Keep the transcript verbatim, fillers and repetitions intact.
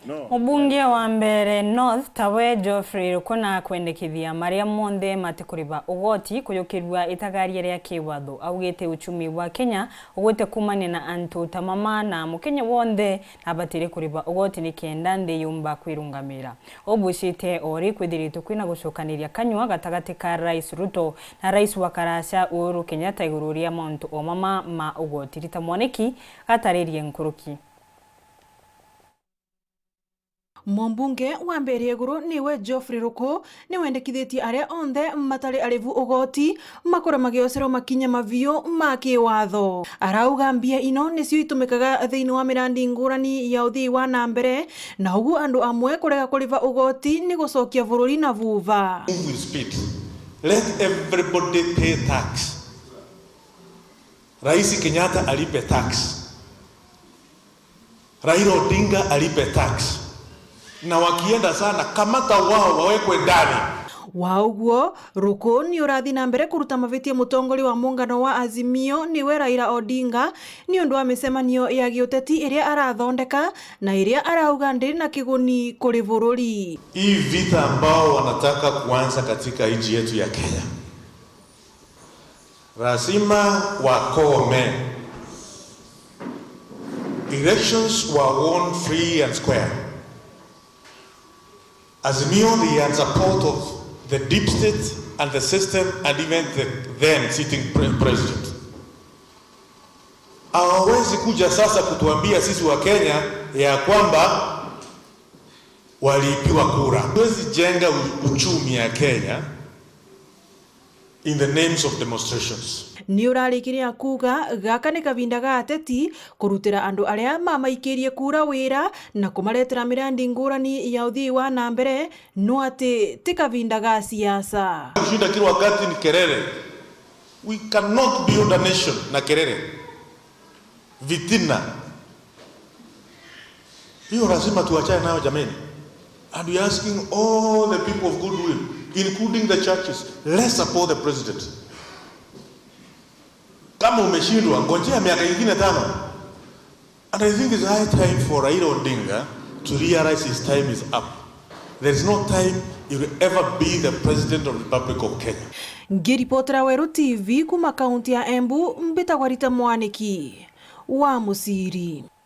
Mubunge wa Mbeere North tawe Geoffrey Ruku na kwendekithia maria monthe matikuriva ugoti kuyukirua itagaria ria kiwatho. Augite uchumi bwa Kenya ugwite kumania na antu ta mama na Mukenya wonthe nabatire kuriva ugoti nikenda nthi yumba kwirungamira. Ubucite ori kwithiritwe kwina gucokaniria kanyua gatagati ka Rais Ruto na Rais wa karaca Uhuru Kenyatta iguru ria mauntu o mama ma ugoti. Rita Mwaniki gataririe nkuruki. Mumbunge wa Mbeere Iguru niwe Geoffrey Ruku niwendekithitie aria onthe matari arivu ugoti makorwe magiocerwa makinya maviu ma kiwatho. Arauga mbia ino nicio itumikaga thiini wa mirandi ngurani ya uthii wa na mbere, na ugu andu amwe kurega kuriva ugoti ni gucokia bururi na vuva. Move with speed. Let everybody pay tax. Rais Kenyatta alipe tax. Raila Odinga alipe tax. Na wakienda sana, kamata wao wawekwe ndani. Wa uguo, Ruku ni urathi na mbere kuruta mavitia mutongoria wa muungano wa Azimio niwe Raila Odinga ni undu wa micemanio ya giuteti iria arathondeka na iria arauga ndiri na kiguni kuri bururi. Hii vita ambao wanataka kuanza katika nchi yetu ya Kenya, lazima wakome. Elections were won free and square. Azimio, they had support of the deep state and the system and even the then sitting pre-, president. Hawawezi kuja sasa kutuambia sisi wa Kenya ya kwamba waliibiwa kura. Huwezi jenga u-, uchumi ya Kenya in the names of demonstrations. Ni urarikiria kuuga gaka ni kavinda ga ateti kurutira andu aria mamaikirie kura wira na kumaretera mirandi ngurani ya uthii wa na mbere, no ati ti kavinda ga siasa. Kushinda kila wakati ni kelele. We cannot build a nation na kelele. Vitina. Hiyo lazima tuachane nayo jameni. And we are asking all the people of goodwill, including the churches, let's support the president. Kama umeshindwa, ngojea miaka ingine tano. And I think it's high time for Raila Odinga to realize his time is up. There is no time he will ever be the president of the Republic of Kenya. Ngiripotera Weru T V kuma kaunti ya Embu, mbitagwa Rita Mwaniki wa Muciri.